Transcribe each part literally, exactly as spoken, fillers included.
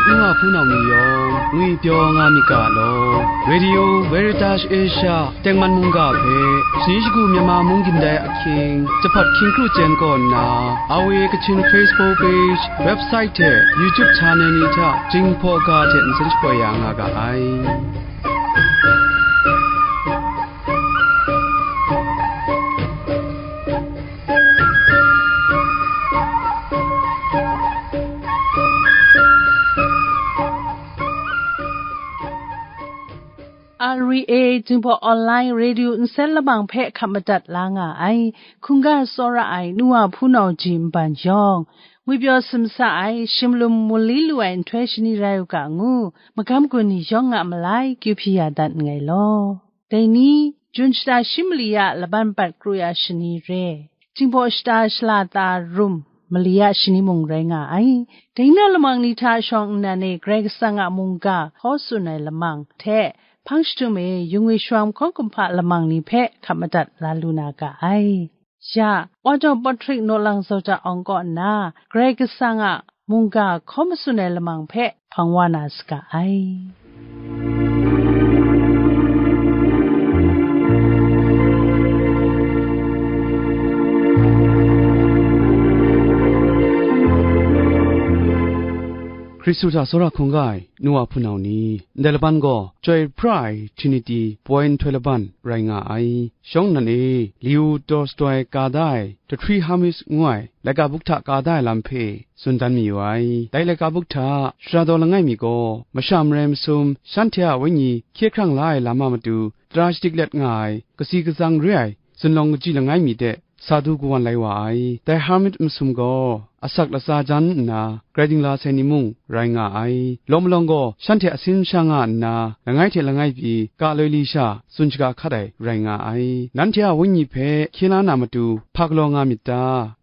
nu wa hpunau ni yawng ngwipyaw nga myit ga law, Radio Veritas Asia tengman mungga hpe, shani shagu Myanmar mung gindai ahkying, jahpat hkying kru chyen kaw nna, R V A Kachin Facebook page, website hte YouTube channel ni hta Jinghpaw ga hte nsen shapoi ya nga ga ai. R V A Jinghpaw Online Radio nsen lamang hpe hkap madat la nga ai, hkungga tsawra ai nu wa hpunau ji nban yawng, ngwipyaw simsa ai, shimlum mali lu ai nhtoi shani rai u ga ngu, magam gun ni yawng a malai kyu hpyi ya dat nngai law. Dai ni, Jun shata shi mali a laban bat kru ya shani re, Jinghpaw shata shala ta rum mali a shani mung rai nga ai. Dai na lamang ni hta shawng nnan e Karai Kasang a mungga hkaw tsun ai lamang hte, hpang jahtum e yung e sharam hkawng kumhpa lamang ni hpe hkap madat la lu na ga ai. Ya, Wa Daw Pawt Hkrit Naw Lang Zawt A Awng kaw nna, Karai Kasang a mungga hkaw matsun ai lamang hpe hpang wa na saga ai. Hkristu hta tsawra hkungga ai nu wa hpunau ni, ndai laban gaw chyoi pra ai Trinity poi nhtoi laban rai nga ai. Shawng nnan e, Leo Tolstoy ka da ai The Three Hermits ngu ai laika buk hta ka da ai lam hpe tsun dan mayu ai. Dai laika buk hta shara daw langai mi gaw, masha marai masum shanhte a wenyi hkye hkrang la ai lam a matu, tara shadik let nga ai, kasi katsang re ai zunlawng kaji langai mi de sa du kawan lai wa ai. Dai Hermit masum gaw asak latsa jan nna grai dingla sai ni mung rai nga ai. Lawm malawng gaw shanhte asin sha nga nna, langai hte langai pyi ga loi li sha tsun shaga hkat ai rai nga ai. Nanhte a wenyi hpe hkye la na matu hpa galaw nga myit ta?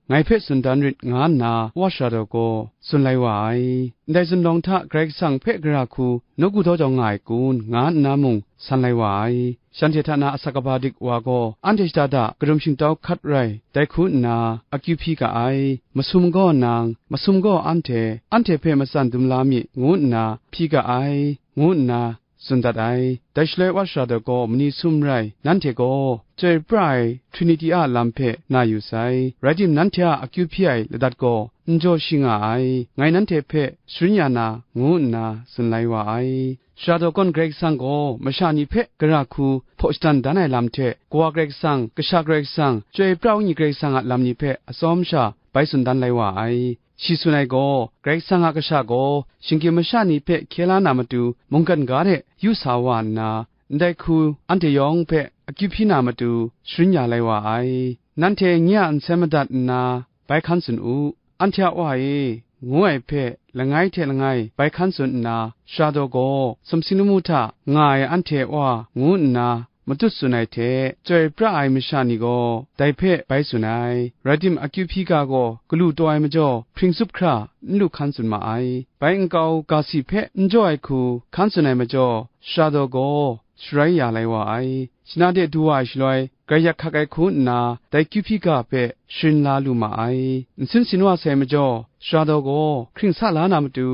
Ngai hpe tsun dan rit, nga nna wa shara daw gaw tsun lai wa ai. Ndai zunlawng hta Karai Kasang hpe gara hku nawku daw jau nga ai kun, nga nna mung san lai wa ai. Shanhte hta na asak kaba dik wa gaw, anhte shada da kadum shingtau hkat rai, dai hku nna akyu hpyi ga ai. Masum gaw nang, masum gaw anhte, anhte hpe matsan dum la mi, ngu nna hpyi ga ai, ngu nna tsun dat ai. Dai shaloi wa shara daw gaw mani sum rai, nanhte gaw chyoi pra ai Trinity a lam hpe na yu sai. Rai tim, nanhte a akyu hpyi ai ladat gaw n jaw shi nga ai, ngai nanhte hpe sharin ya na, ngu nna tsun lai wa ai. Shara daw kawn Karai Kasang gaw masha ni hpe gara hku hpaw shadan dan ai lam hte, Kawa Karai Kasang, Kasha Karai Kasang, Chyoi pra Wenyi Karai Kasang a lam ni hpe atsawm sha bai tsun dan lai wa ai. Shi tsun ai gaw, Karai Kasang a Kasha gaw shinggyim masha ni hpe hkye la na matu mungkan ga hte yu sa wa nna, ndai hku anhte yawng hpe akyu hpyi na matu sharin ya lai wa ai. Nanhte nye a nsen madat nna, bai hkan tsun u, anhte a Wa e, ngu ai hpe langai hte langai bai hkan tsun nna, shara daw gaw sumsing lamu hta nga ai anhte a Wa, ngu nna matut tsun ai hte, chyoi pra ai masha ni gaw dai hpe bai tsun ai. Rai tim, akyu hpyi ga gaw galu taw ai majaw, hpring tsup hkra n lu hkan tsun ma ai. Bai nkau ga si hpe n jaw ai hku hkan tsun ai majaw, shara daw gaw sharai ya lai wa ai. Shana de du wa ai shaloi, grai yak hkak ai hku nna, dai kyu hpyi ga hpe sharin la lu ma ai. Nsin sin wa sai majaw, shara daw gaw hkring sa la na matu,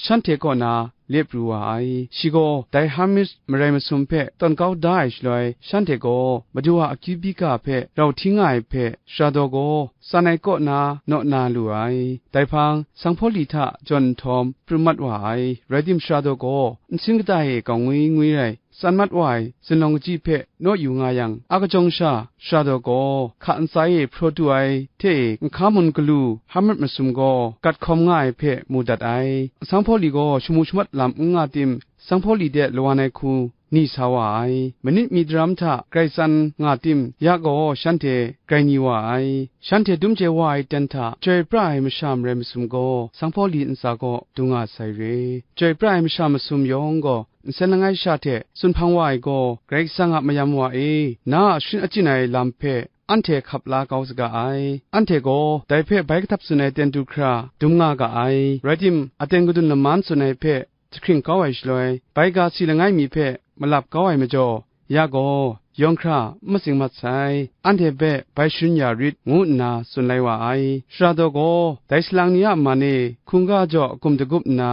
shanhte kaw na le pru wa ai. Shi gaw dai Hermit marai masum hpe tawn kau da ai shaloi, shanhte gaw Madu a akyu hpyi ga hpe rau hti nga ai hpe, shara daw gaw tsan ai kaw na naw na lu ai. Dai hpang, Sanghpawli hta jawn nhtawm pru mat wa ai. Rai tim, shara daw gaw nsin kata e gawng ngwi ngwi rai, tsan mat wa ai zunlawng kaji hpe naw yu nga yang, a kajawng sha, shara daw gaw hka ntsa e hpraw du ai hte e, nhka mun galu Hermit masum gaw gat hkawm nga ai hpe mu dat ai. Sanghpawli gaw shamu shamat lam n nga tim, Sanghpawli de lawan ai hku ni sa wa ai. Manit mi daram hta grai tsan nga tim, ya gaw shanhte grai ni wa ai. Shanhte dum chye wa ai ten hta chyoi pra ai masha marai masum gaw, Sanghpawli ntsa kaw du nga sai re. Chyoi pra ai masha masum yawng gaw, nsen langai sha hte tsun hpang wa ai gaw, Karai Kasang a mayam wa e, na a sharin achyin ai lam hpe anhte hkap la kau saga ai. Anhte gaw dai hpe bai kahtap tsun ai ten du hkra dum nga ga ai. Rai tim, aten kadun laman tsun ai hpe jahkring kau ai shaloi, bai ga si langai mi hpe malap kau ai majaw, ya gaw yawng hkra n matsing mat sai, anhte hpe bai sharin ya rit, ngu nna tsun lai wa ai. Shara daw gaw dai salang ni a man e hkungga jaw gum dagup nna,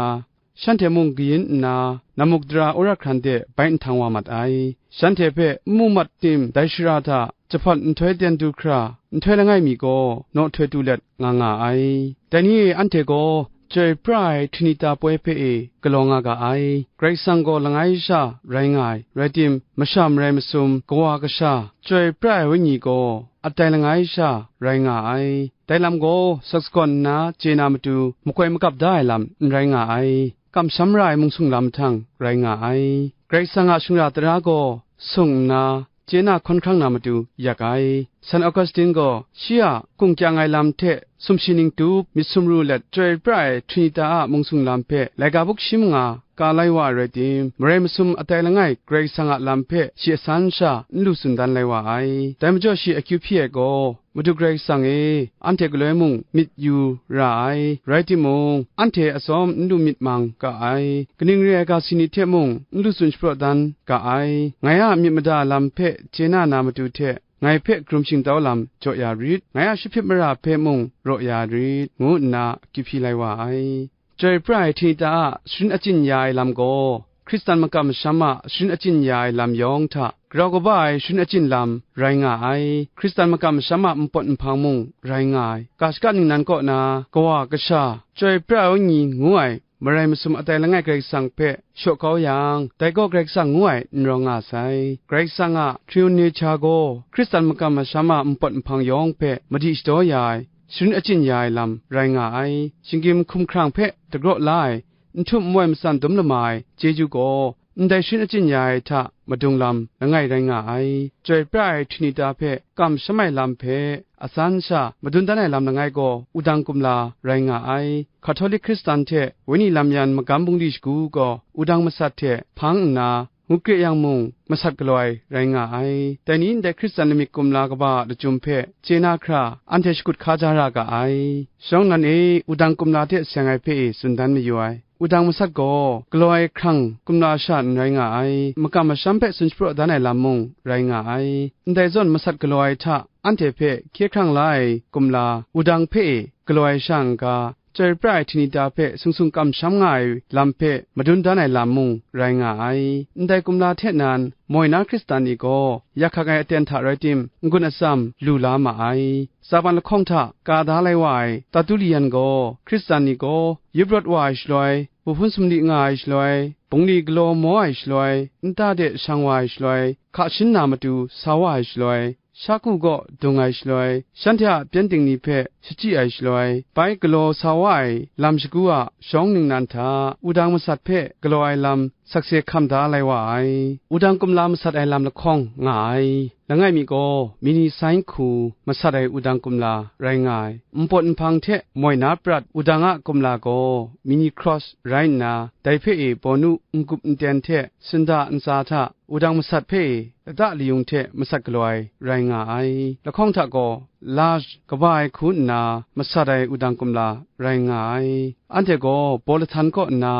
shanhte mung kayin nna, namuk dara urat hkran de bai nhtang wa mat ai. Shanhte hpe n mu mat tim dai shara hta jahpawt nhtoi ten du hkra, nhtoi langai mi gaw naw htoi tu let nga nga ai. Dai ni e anhte gaw chyoi pra ai Htinita poi hpe e galaw nga ga ai. Karai Kasang gaw langai sha rai nga ai, rai tim, masha marai masum, kawa kasha, chyoi pra ai Wenyi gaw atai langai sha rai nga ai. Dai lam gaw saksawn nna chye na matu makoi makap da ai lam n rai nga ai. Kamsham ra ai mungsung lam mahtang rai nga ai. Karai Kasang a shingara tara gaw sung nna, chye na hkawn hkrang na matu yak ai. San Augustin gaw shi a hkungkyang ai lam hte sumshi ning tup, myit sumru let chyoi pra ai Htinita a mungsung lam hpe laika buk shi manga ka lai wa ai rai tim, marai masum atai langai Karai Kasang a lam hpe shi asan sha n lu tsun dan lai wa ai. Dai majaw shi akyu hpyi ai gaw, Madu Karai Kasang e, anhte galoi mung myit yu ra ai, rai timung, anhte atsawm n lu myit mang ga ai, kaning re ai ga si ni hte mung n lu tsun shapraw dan ga ai. Ngai a myit mada lam hpe chye na na matu hte, ngai hpe hkrum shingtau lam jaw ya rit, ngai a shapyip mara hpe mung raw ya rit, ngu nna akyu hpyi lai wa ai. Chyoi pra ai Htinita a sharin achyin ya ai lam gaw, Hkristan makam masham a sharin achyin ya ai lam yawng hta grau kaba ai sharin achyin lam rai nga ai. Hkristan makam masham a npawt nhpang mung rai nga ai. Ga shaka ningnan kaw na, kawa kasha, chyoi pra ai Wenyi ngu ai marai masum atai langai Karai Kasang hpe shaw kau yang, dai gaw Karai Kasang ngu ai n rawng nga sai. Karai Kasang a triune cha gaw Hkristan makam masham a npawt nhpang yawng hpe madi shadaw ya ai, sharin achyin ya ai lam rai nga ai. Shinggyim hkumhkrang hpe dagraw la ai, n htum n wai matsan dum lama ai chyeju gaw, ndai sharin achyin ya ai hta madung lam langai rai nga ai. Chyoi pra ai Htinita hpe kamsham ai lam hpe asan sha madun dan ai lam langai gaw, wudang kumla rai nga ai. Hkatolik Hkristan hte Wenyi lam yan magam bungli shagu gaw, wudang masat hte hpang nna, ngut kre yang mung, masat galaw ai rai nga ai. Dai ni ndai Hkristan lamik kumla kaba a lachyum hpe chye na hkra, anhte shakut hkaja ra ga ai. Shawng nnan e, wudang kumla hte seng ai hpe e tsun dan mayu ai. Wudang masat gaw galaw ai hkrang kumla sha n rai nga ai, makam masham hpe tsun shapraw dan ai lam mung rai nga ai. Ndai zawn masat galaw ai hta anhte hpe hkye hkrang la ai kumla, wudang hpe e galaw ai sha n-ga, chyoi pra ai Htinita hpe sung sung kamsham nga ai lam hpe madun dan ai lam mung rai nga ai. Ndai kumla hte nan, moi na Hkristan ni gaw yak hkak ai aten hta rai tim, n-gun atsam lu la ma ai. Tsaban lahkawng hta ka da lai wa ai Tertullian gaw, Hkristan ni gaw yup rawt wa ai shaloi, buhpun sumli nga ai shaloi, bungli galaw maw ai shaloi, nta de shang wa ai shaloi, hka shin na matu sa wa ai shaloi, shaku gaw dung ai shaloi, shanhte a pyengdin ni hpe shachyi ai shaloi, bai galaw sa wa ai lam shagu a shawng ningnan hta, wudang masat hpe galaw ai lam sakse hkam da lai wa ai. Wudang kumla masat ai lam lahkawng nga ai. Langai mi gaw, mini sai hku masat ai wudang kumla rai nga ai. Npawt nhpang hte moi na prat wudang a kumla gaw, mini cross rai nna, dai hpe e bawnu n-gup n-ten hte sinda ntsa hta wudang masat hpe e lata layung hte masat galaw ai rai nga ai. Lahkawng hta gaw, large, kaba ai hku nna masat ai wudang kumla rai nga ai. Anhte gaw baw lahtan kaw nna,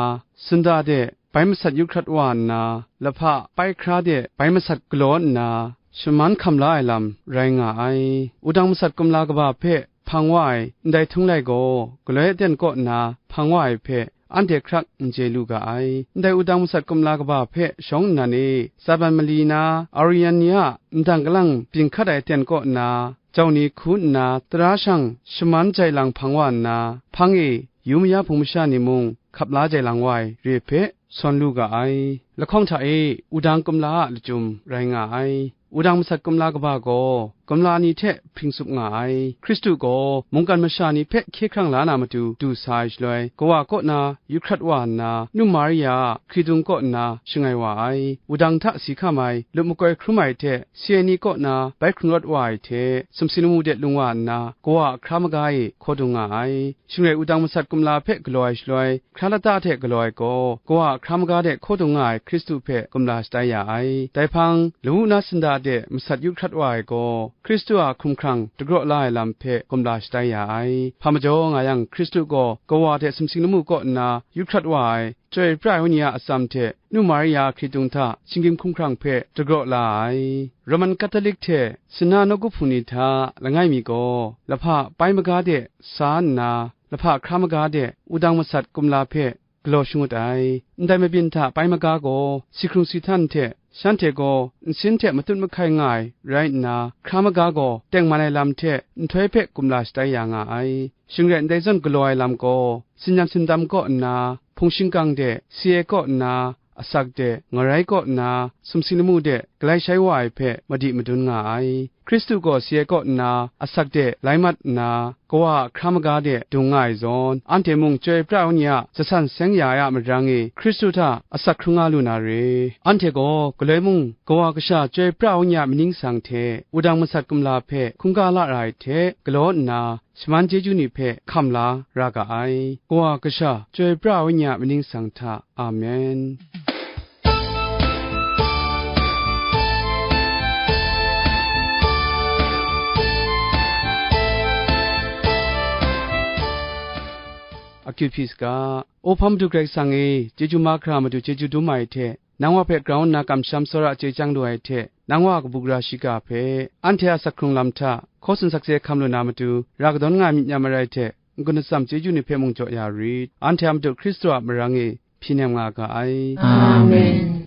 sinda de bai masat yu hkrat wa nna, lahpa pai hkra de bai masat galaw nna, shaman hkam la ai lam rai nga ai. Wudang masat kumla kaba hpe hpang wa ai ndai htung lai gaw, galoi aten kaw nna hpang wa ai hpe, anhte hkrak n chye lu ga ai. Ndai wudang masat kumla kaba hpe shawng nnan e, Tsaban mali na Arian ni a ndang kalang byin hkat ai aten kaw nna, jau ni hku nna tara shang shaman jai lang hpang wa nna, hpang e yu maya hpung masha ni mung hkap la jai lang wa ai re hpe sawn lu ga ai. Lahkawng hta e wudang kumla a lachyum rai nga ai. Wudang masat kumla kaba gaw, kumla ni hte hpring tsup nga ai. Hkristu gaw mungkan masha ni hpe hkye hkrang la na matu du sa ai shaloi, kawa kaw na yu hkrat wa nna, Nu Maria a hkridung kaw nna shangai wa ai. Wudang hta si hkam ai, lup makoi hkrum ai hte, si ai ni kaw na bai hkrung rawt wa ai hte, sumsing lamu de lung wa nna, kawa a hkra maga e hkaw dung nga ai. Shingrai wudang masat kumla hpe galaw ai shaloi, hkra lata hte galaw ai gaw, kawa a hkra maga de hkaw dung nga ai Hkristu hpe kumla shatai ya ai. Dai hpang, lawu na sinda de masat yu hkrat wa ai gaw, Hkristu a hkumhkrang dagraw la ai lam hpe kumla shatai ya ai. Hpa majaw nga yang, Hkristu gaw kawa hte sumsing lamu kaw nna yu hkrat wa ai, chyoi pra ai Wenyi a atsam hte Nu Maria a hkritung hta shinggyim hkumhkrang hpe dagraw la ai. Roman Catholic hte Sina nawku hpung ni hta langai mi gaw, lahpa pai maga de sa nna, lahpa hkra maga de wudang masat kumla hpe galaw shangut ai. Ndai mabyin hta pai maga gaw, si hkrung si htan hte, shanhte gaw nsin hte matut mahkai nga ai rai nna, hkra maga gaw tengman ai lam hte nhtoi hpe kumla shatai ya nga ai. Shing rai ndai zawn galaw ai lam gaw, tsin-yam sindam kaw nna, hpung shingkang de, si ai kaw nna, asak de, ngarai kaw nna, sumsing lamu de, galai shai wa ai hpe madi madun nga ai. Hkristu gaw si ai kaw nna, asak de, lai mat nna, Kawa a hkra maga de dung nga ai zawn, anhte mung Chyoi pra ai Wenyi a jasan seng ya ai a marang e, Hkristu hta asak hkrung nga lu na re. Anhte gaw galoi mung Kawa Kasha Chyoi pra ai Wenyi a maning sang hte wudang masat kumla hpe hkungga la ra ai hte galaw nna, shaman chyeju ni hpe hkam la ra ga ai. Kawa Kasha Chyoi pra ai Wenyi a maning sang hta. Amen. Akyu hpyi saga. O hpa Madu Karai Kasang e, chyeju mahkra Madu chyeju dum ai hte, nang wa hpe grau nna kamsham tsawra chye chyang lu ai hte, nang wa a kabu gara shiga hpe, anhte a asak hkrung lam hta, hkaw tsun sakse hkam lu na matu, ra kadawn nga myit ya marai hte, n-gun atsam chyeju ni hpe mung jaw ya rit. Anhte a Madu Hkristu a marang e hpyi nem nga ga ai. Amen.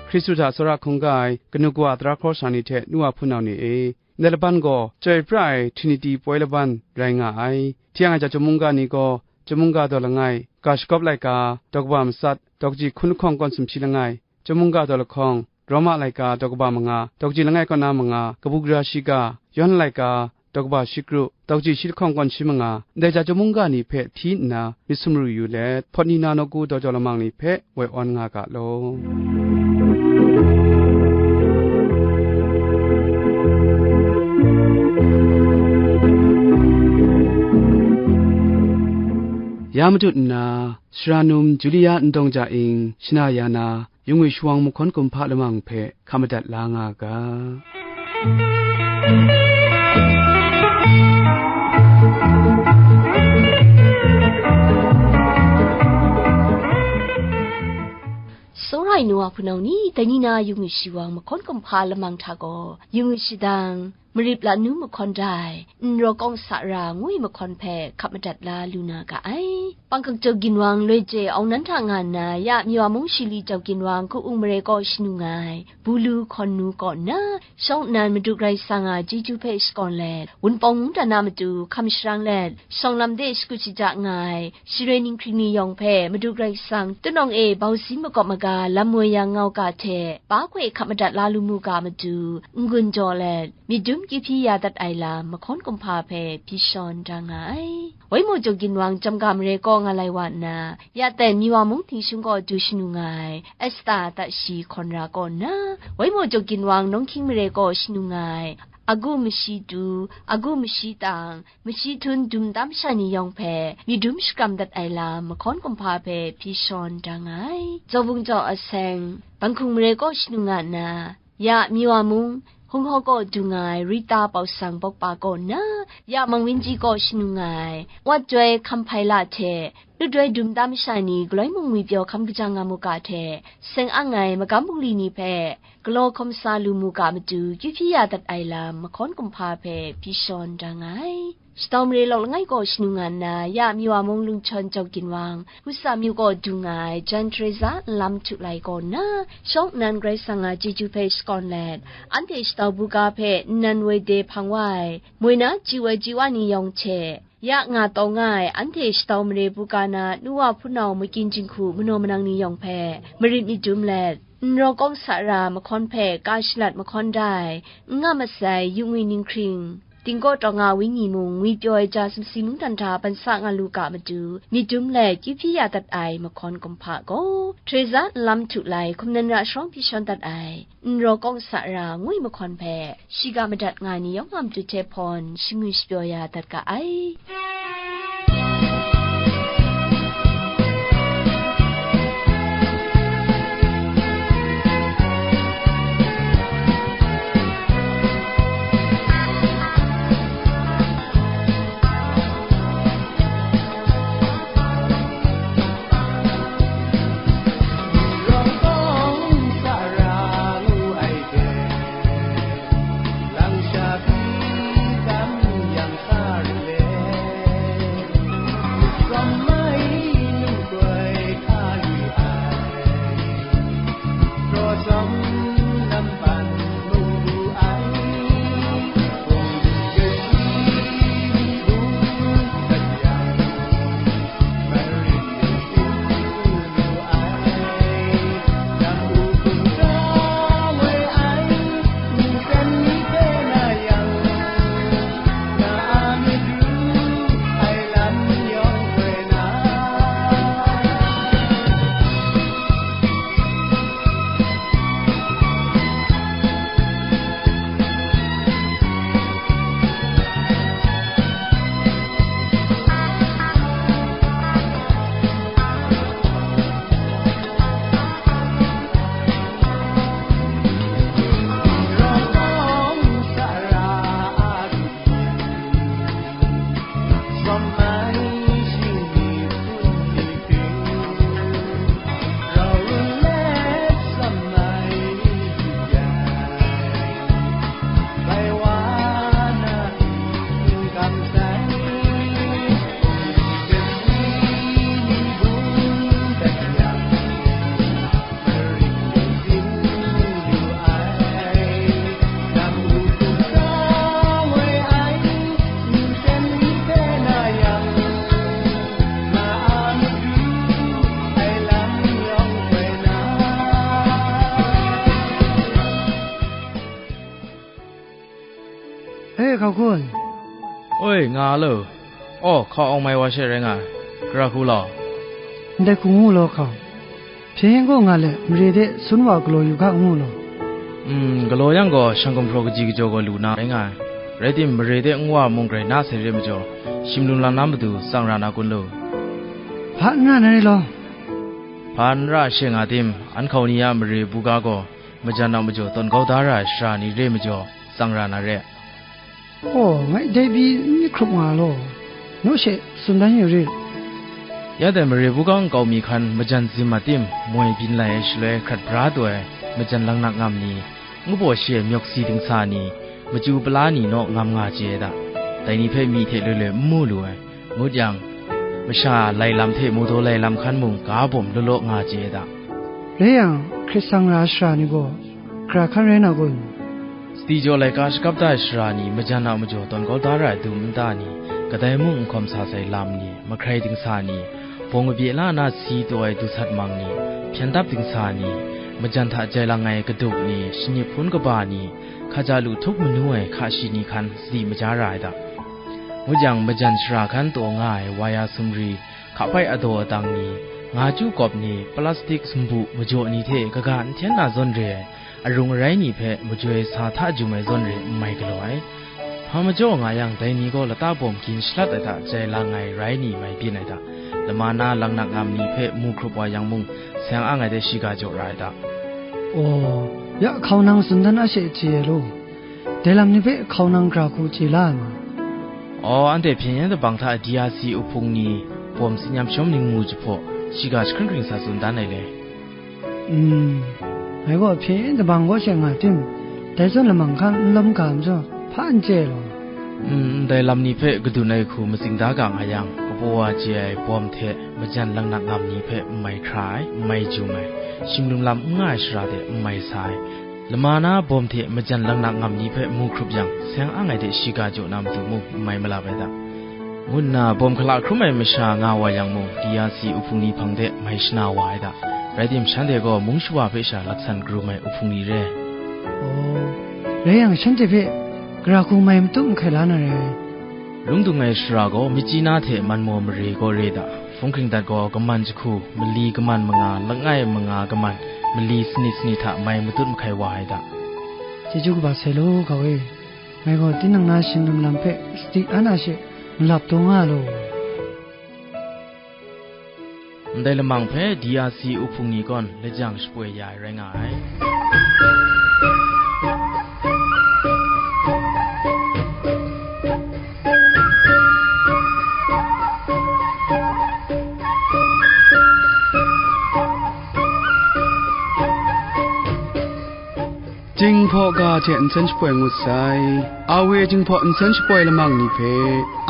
Hkristu hta tsawra hkungga ai kanu kawa tara hkawr sa ni hte nu wa hpunau ni e, ndai laban gaw chyoi pra ai Trinity poi laban rai nga ai. Hti yang ai chyawm mungga ni gaw, chyawm mungga daw langai, ga shagawp laika, daw kaba matsat, daw kaji hkun lahkawng kawn sumshi langai, chyawm mungga daw lahkawng, Roma laika daw kaba manga, daw kaji langai kaw na manga, kabu gara shiga, Yawhan laika daw kaba shi kru, daw kaji shi lahkawng kawn shi manga, ndai ja chyawm mungga ni hpe hti nna myit sumru yu let, hpawt ni na nawku daw jau lamang ni hpe woi awn nga ga law. Ya matut nna, Sara num Julia Ndawng Ja Ing shana ya na, yungwi shawang mahkawn kumhpa lamang hpe hkap madat la nga ga. Tsawra ai nu wa hpunau ni, dai ni na yungwi shawang mahkawn kumhpa lamang hta gaw, yungwi shadang, Marip la nu mahkawn da ai, Nraw Kawng Sa Ra ngu ai mahkawn hpe hkap madat la lu na ga ai. Pangkak Jaw Ginwang loi je awng nan hta nga nna, ya Miwa mung Shili Jaw Ginwang Ku-ung mare kaw shanu nga ai, Bulu hkawn nu kaw nna, shawng nnan Madu Karai Kasang a chyeju hpe shakawn let, Wunpawng mungdan a matu hkam sharang let, shawng lam de shakut shaja nga ai, Shiroi ninghkring ni yawng hpe Madu Karai Kasang, tunawng e bausin makawp maga lam moi yang ngau ga hte, pa hkoi hkap madat la lu mu ga matu, n-gun jaw let, myit dum kyu hpyi ya dat ai lam, mahkawn kumhpa hpe hpyi shawn da nga ai. Waimaw Jaw Ginwang Jamga mare kaw nga lai wa nna, ya tai Miwa mung htingshung kaw du shanu nga ai, Esta Tashi hkawn ra kaw nna, Waimaw Jaw Ginwang Nawng Hkying mare kaw shanu nga ai, Agu Mashi Tu, Agu Mashi Tang, Mashi Htun dum tam sha ni yawng hpe, myit dum shakram dat ai lam, mahkawn kumhpa hpe hpyi shawn da nga ai. Zawbung Jaw Aseng, Banghkung mare kaw shanu nga nna, ya Miwa mung, Hung Haw kaw du nga ai Rita Pawsang Bawkpa kaw nna, ya Mang Winji kaw shanu nga ai, Wat Joi Hkam Hpai La hte, Lu Doi dum tam sha ni galoi mung ngwi pyaw hkam kaja nga mu ga hte, seng ang ai magam bungli ni hpe, galaw hkawm sa lu mu ga matu, kyu hpyi ya dat ai lam, mahkawn kumhpa hpe hpyi shawn da nga ai. Shatau mare lawk langai kaw shanu nga nna, ya Miwa mung Lungchawn Jaw Ginwang, Husa myu kaw du nga ai, Jan Teresa nlam htu lai kaw nna, shawng nnan Karai Kasang a chyeju hpe shakawn let, anhte shatau buga hpe nnan woi de hpang wa ai, moi na chyu ai chyu wa ni yawng hte, ya nga taw nga ai, anhte shatau mare buga na nu wa hpunau makyin jinghku manaw manang ni yawng hpe, marit myit dum let, n raw kawng sa ra mahkawn hpe ka shalat mahkawn da ai, n nga masai, yu ngwi ninghkring, Tingkaw Taw Nga Wenyi mung ngwi pyaw ai ja sumsi mungdan hta ban sa nga lu ga matu, myit dum let kyu hpyi ya dat ai mahkawn kumhpa gaw, Teresa nlam htu lai hkum nan ra sharawng hpyi shawn dat ai, n raw kawng sa ra ngwi mahkawn hpe, shiga madat nga ai ni yawng a matu hte hpawn, shingwi shapyaw ya dat ga ai. Hei, hkau hku ai. Oi, nga a lo. Aw, hkau awng mai wa she rai nga ai. Gara hku law. Ndai hku ngu law, hkau. Hpyen yen kaw nga let, mare de sun wa galaw yu ga ngu law. Mm, galaw yang gaw, shang gumhpraw kaji kajaw gaw lu na rai nga ai. Rai tim, mare de nwa mung grai na sai re majaw, shim lung lang na matu tsang ra na kun lu? Hpa n ra na re law. Hpa n ra she nga tim, an hkau ni a mare buga gaw, majan a majaw tawn kau da ra ai shara ni re majaw, tsang ra na re. Aw, ngai dai pyi n myit hkrup nga law, naw she tsun dan yu rit. Ya dai mare buga nkau mi hkan majan zim a tim, moi byin lai ai shaloi hkrat bra taw ai majan langnak ngam ni, ngu baw shi ai myawk si dingsa ni, machyu pala ni naw ngam nga chye ai ta? Dai ni hpe myi hte loi loi n mu lu ai, ngut yang, Masha lai lam hte mu daw lai lam hkan mung ga bawm law law nga chye ai da. Rai yang, hkrit sang ra ai sara ni gaw, gara hkan rai na kun? Sadi jaw laika shakap da ai sara ni, majan a majaw tawn kau da ra ai dum nta ni, kadai mung n hkawm sa sai lam ni, mahkrai dingsa ni, bawng kabye la na si taw ai dusat mang ni, hpyen dap dingsa ni, majan hta jai lang ai kaduk ni, shanip hpun kaba ni, hkaja lu htup manu ai hka shi ni hkan sadi maja ra ai da. Ngut yang, majan shara hkan taw nga ai waya sumri, hkapai adaw adang ni, nga chyu kawp ni, plastik sumbu majaw ni hte kaga n hten na zawn re ai, arung arai ni hpe majoi sa hta jum ai zawn re n mai galaw ai. Hpa majaw nga yang, dai ni gaw lata bawm gin shalat ai hta jai lang ai rai ni mai byin ai hta, lama na langnak ngam ni hpe mu hkrup wa yang mung, seng ang ai de shiga jaw ra ai hta. Aw, ya hkau nang tsun dan a she chye ai law, dai lam ni hpe hkau nang gara hku chye la ai ma? Aw, anhte hpyen yen dabang hta D R C uhpung ni bawm tsin yam shawm ning mu jahpaw, shiga jahkring hkring sa tsun dan ai le. Mm, ngai gaw hpyen yen dabang kaw she nga tim, dai zawn lamang hkan n lawm ga majaw, hpa n chye ai law. Mm, ndai lam ni hpe kadun ai hku matsing da ga nga yang, kabaw wa chye ai bawm hte majan langnak ngam ni hpe n mai hkra ai, n mai jum ai, shimlum lam n nga ai shara de n mai sa ai, lama na bawm hte majan langnak ngam ni hpe mu hkrup yang, seng ang ai de shiga jaw na matu mung n mai malap ai da, ngu nna bawm hkala hkrum ai masha nga wa yang mung, D R C uhpung ni hpang de mai shana wa ai da. Rai tim, shanhte gaw mung shawa hpe sha laksan karum ai uhpung ni re. Aw, rai yang, shanhte hpe gara hku mai matut mahkai la na re. Lung dung ai shara gaw myit chyi na hte man maw mare gaw re da. Hpung hkring dat gaw kaman jahku, mali kaman manga, langai manga kaman, mali sanit sanit hta mai matut mahkai wa ai da. Chyeju kaba sai law, ga e. Ngai gaw tinang na shimlum lam hpe sadi an a she malap taw nga law. Ndai lamang hpe D R C uhpung ni gawn lajang shapoi ya ai rai nga ai. Jinghpaw ga hte nsen shapoi ngut sai. A W Jinghpaw nsen shapoi lamang ni hpe,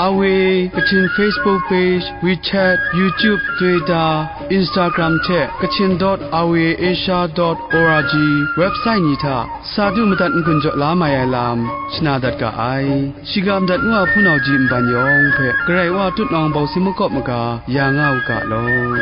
A W Kachin Facebook page, WeChat, YouTube, Twitter, Instagram hte Kachin dot R V A Asia dot O R G website ni hta sa du madat n-gun jaw la mai ai lam shana dat ga ai. Shiga madat ngu a hpunau ji nban yawng hpe Karai Wa tutnawng bawsing makawp maga ya nga u ga law.